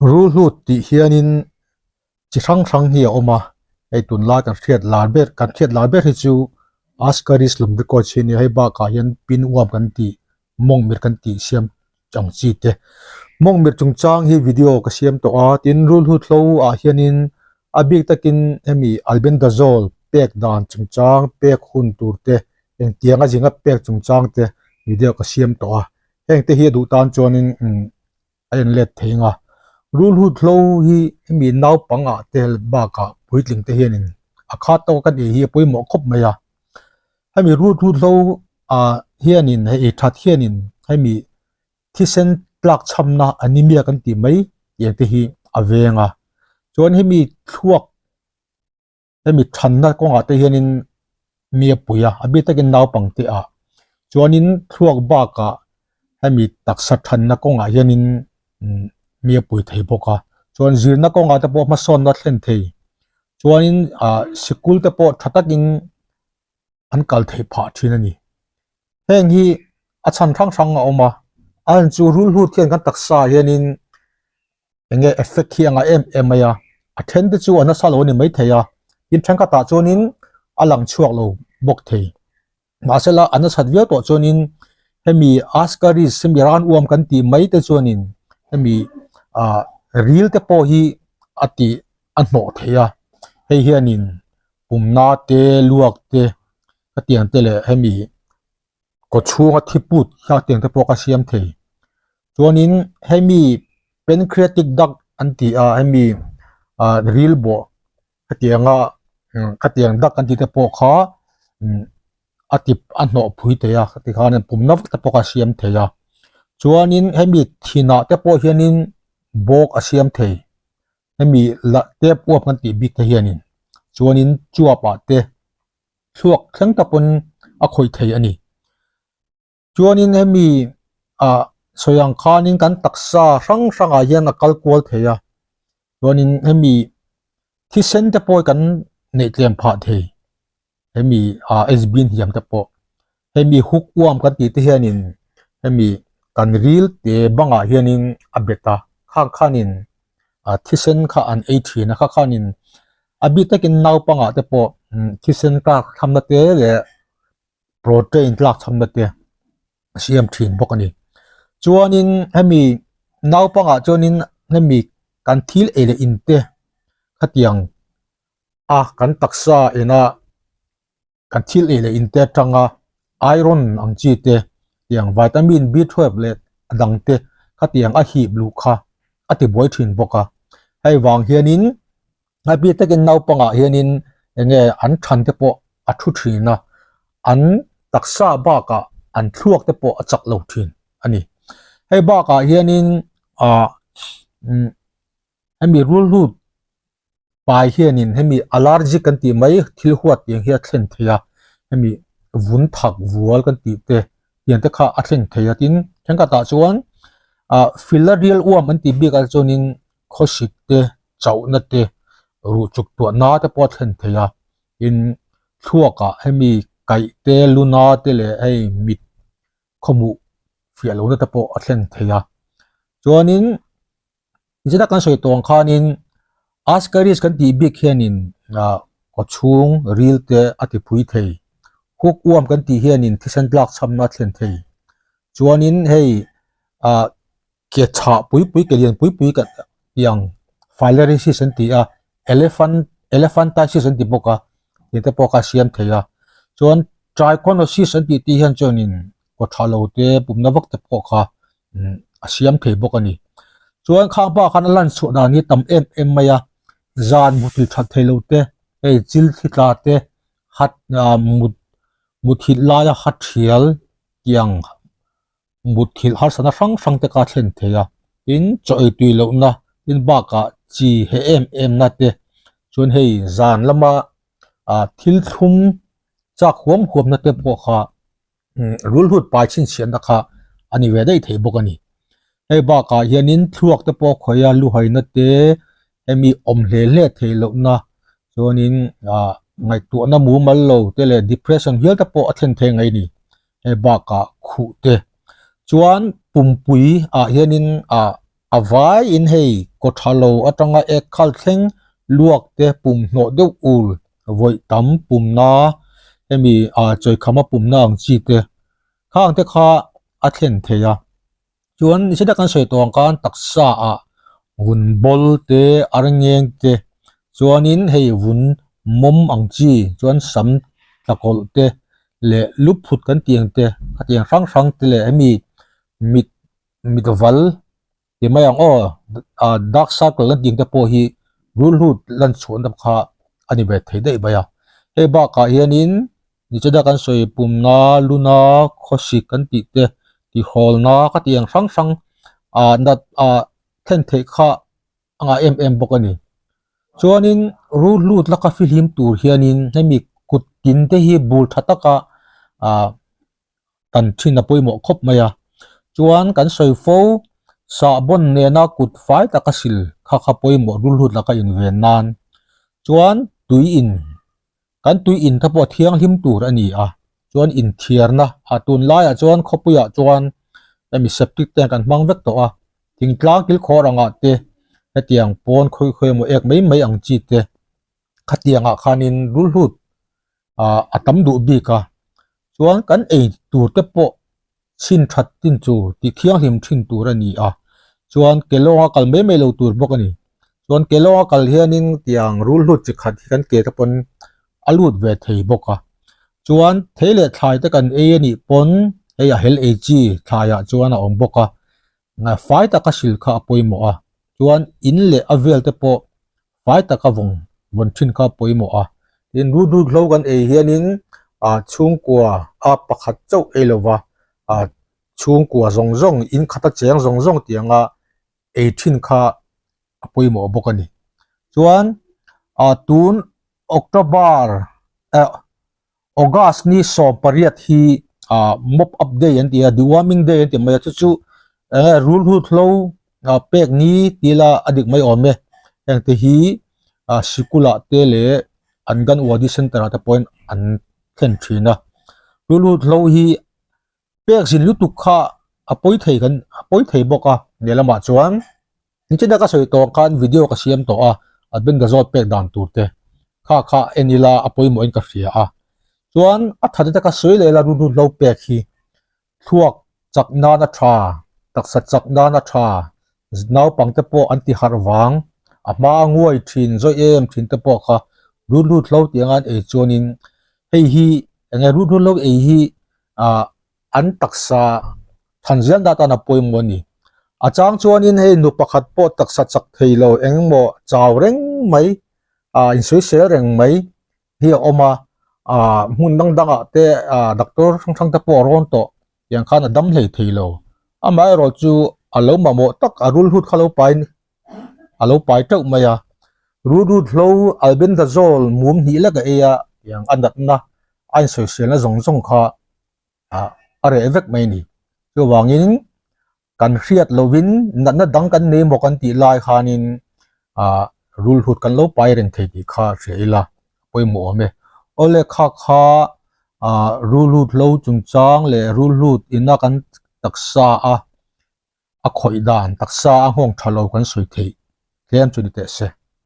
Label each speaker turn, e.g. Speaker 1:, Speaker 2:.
Speaker 1: Rulhlut tih hianin chi hrang hrang hi a awm a, hei tunlai kan hriat lar ber kan hriat lar ber hi chu Ascaris lumbricoides hi a ni a, hei bakah hian pinworm kan tih mawngmirh kan tih siam ang chi te. Mawngmirh chungchang hi video ka siam tawh a, tin rulhlut hlo ah hianin a bik takin hemi albendazole pek dan chungchang pek hun tur te engtianga zinga pek chungchang te video ka siam tawh a, heng te hi a duh tan chuanin umm a en let thei ang a, rulhut hlo hi hemi naupang ah te bakah puitling te hianin a khat tawk a kan ei hi a pawimawh khawp mai a, hemi rulhut hlo ah hianin hei ei that hianin hemi thisen tlak chhamna anemia kan tih mai tih ang te hi a veng a, chuan hemi thluak hemi thanna kawngah te hianin mi a pui a, a bik takin naupang te ah chuanin thluak bakah hemi taksa thanna kawngah hianin mi a pui thei bawk a, chuan zirna kawngah te pawh hmasawnna a thlen thei chuanin ah sikul te pawh tha takin an kal theih phah thin a ni. Heng hi a chhan hrang hrang a awm a, a en chu rulhut hian kan taksa ah hianin eng nge effect hi a ngah em em mai a, a then te chu a nasa lo a ni maithei a, tin thenkhatah chuanin a lang chhuak lo bawk thei. Mahsela a nasat viau tawh chuanin hemi ascaris hemi ran uam kan tih mai te chuanin hemi ah ril te pawh hi a tih a hnawh thei a, hei hianin pumna te luak te khatiang te leh hemi kaw chhunga thi put khatiang te pawh ka siam thei chuanin hemi pancreatic duct an ti a hemi ah ril bawh khatianga khatiang duct an tih te pawh kha a tip a hnawh phui thei a tikhan pumna vek te pawh kha a siam thei a chuanin hemi thinah te pawh hianin bawk a siam thei. hemi la tep uap kan tih bik te hianin chuanin chuap ah te thluak thleng tak pawn a khawih thei a ni. Chuanin hemi ah sawi ang khanin kan taksa hrang hrang ah hian a kal kual thei a, chuanin hemi thisen te pawh kan neih tlem phah thei. Hemi ah H bin hiam te pawh hemi hook uam kan tih te hianin hemi kan ril te bangah hianin a bet a khang khanin ah thisen kha an ei thin a kha khanin a bik takin naupangah te pawh thisen tlak thamna te leh protein tlak chhamna te a siam thin bawk a ni. Chuanin hemi naupangah chuanin hemi kan thil ei leh in te khatiang a kan taksa ina kan thil ei leh in te atanga iron ang chi te tiang vitamin B twelve leh a dang te khatiang a hip luh kha a ti buai thin bawk a hei vang hianin a bik takin naupangah hianin eng nge an than te pawh a thu thin a an taksa bakah an thluak te pawh a chak lo thin a ni hei bakah hianin ah umm hemi rulhut pai hianin hemi allergic kan tih mai thil huat tiang hi a thlen thei a hemi vun thak vual kan tih te tiang te kha a thlen thei a tin thenkhatah chuan ah filarial uam an tih bikah chuanin khawsik te chauhna te ruh chuk tuahna te pawh a thlen thei a tin thluakah hemi kaih te luna te leh hei mit khawmuh fiah lohna te pawh a thlen thei a chuanin. Zeta kan sawi tawng khanin Ascaris kan tih bik hianin ah kaw chhung ril te a ti phui thei. Hook uam kan tih hianin thisen tlak chhamna a thlen thei. Chuanin hei ah ke chhah pui pui ke lian pui pui kan tih ang filariasis an ti a elephant elephantiasis an ti bawk a tih te pawh kha a siam thei a. Chuan trichinosis an tih tih hian chuanin kaw tha lo te pumna vak te pawh kha a siam thei bawk a ni. Chuan khang pa khan a lan chhuah dan hi tam em em mai a, zan muthilh that thei lo te, hei chil thi tla te, hat ah mut muthilh laia hat thial tiang muthilh harsatna hrang hrang te kha a thlen thei a, tin chaw ei tui lohna tin bakah chi he em em na te chuan hei zan lama ah thil thlum chak huam huam na te pawh kha rulhut pai chhinchhiahna kha a ni ve daih thei bawk a ni. Hei bakah hianin thluak te pawh khawih a luhaina te hemi awm hle hle theih lohna chuanin ah ngaihtuahna mumal lo te leh depression hial te pawh a thlen thei ngai a ni. Hei bakah khuh te chuan pumpui ah hianin ah a vaiin hei. kawthalo atanga ek khal thleng luak te pum hnawh deuh ul vawi tam pumna hemi ah chawikhama pumna ang chi te khang te kha a thlen thei a chuan nise tak kan sawi tawh ang khan taksa ah vun bawl te arngeng te chuanin hei vun mawm ang chi chuan sam tlakawlh te leh luphut kan tih ang te khatiang hrang hrang te leh hemi mit mit val ti mai ang aw ah dark circle an tih ang te pawh hi rulhut lan chhuahna kha a ni ve thei daih mai a hei bakah hianin nichina kan sawi pumna luna khawsik kan tih te tihrawlna ka tih ang hrang hrang ah nat ah thlen theih kha a ngah em em bawk a ni chuanin rulhut laka fihlim tur hianin hemi kut tin te hi bul tha taka ah kan thin a pawimawh khawp mai a chuan kan sawi fo sahbawn nena kut fai taka sil kha kha pawimawh rulhut laka inven nan chuan tui in kan tui in te pawh thianghlim tur a ni a chuan inthiarna a tunlaiah chuan khawpuiah chuan hemi septic tank an hmang vek tawh a thingtlang kilkhawr angah te hetiang pawn khawi khawi emaw ek mai mai ang chi te khatiangah khanin rulhut ah a tam duh bik a chuan kan ei tur te pawh chhin that tin chu tih thianghlim thin tur a ni a chuan ke lawnga kal mai mai lo tur bawk a ni chuan ke lawnga kal hianin tiang rulhut chi khat hi kan ke te pawn a lut ve thei bawk a chuan thei leh thlai te kan ei a nih pawn hei a hel ei chi thlaiah chuan a awm bawk a fai taka sil kha a pawimawh a chuan in leh a vel te pawh fai taka vawng vawn thin kha a pawimawh a tin rulhut hlo kan ei hianin ah chhungkua a pakhat chauh ei lova ah chhungkua zawng zawng in khata cheng zawng zawng tianga ei thin kha a pawimawh bawk a ni chuan ah tun October eh August ni 18 hi ah mop up day an ti a deworming day an ti mai a chu chu eng nge rulhut hlo ah pek ni ti ila a dik mai awm e heng te hi ah sikul ah te leh anganwadi center ah te pawhin an thlen thin a rulhut hlo hi pek zin lutuk kha a pawi thei kan a pawi thei bawk a lehlamah chuan nichina ka sawi tawh khan video ka siam tawh a adbendazole pek dan tur te kha kha en ila a pawimawh in ka hria a chuan a that te ka sawi leh la rulhut lo pek hi thluak chak nan a tha taksa chak nan a tha naupang te pawh an ti harh vang a hma a nguai thin zawi em thin te pawh kha rulhut lo tih anga an ei chuanin hei hi enge rulhut lo ei hi ah an taksa than zial na atan a pawimawh a ni. A chang chuanin hei nu pakhat pawh taksa chak thei lo engemaw chau reng mai ah insawisel reng mai hi a awm a, ah hmun dang dangah te ah doctor hrang hrang te pawh a rawn tawh tiang khan a dam hlei thei lo. Amaherawh chu a lo mamawh tak a rulhut kha lo pai a lo pai teuh mai a, rulhut hlo albendazole mum hnih lek a ei a tiang a natna a insawiselna zawng zawng kha ah a reh vek mai a ni. Chuvangin kan hriat lovin natna dang kan nei maw kan tih lai khanin ah rulhut kan lo pai reng thei tih kha hria ila pawimawh awm e. Awle kha kha ah rulhut hlo chungchang leh rulhut ina kan taksa a a khawih dan taksa a nghawng tha lo kan sawi theih tlem chu ni teh se.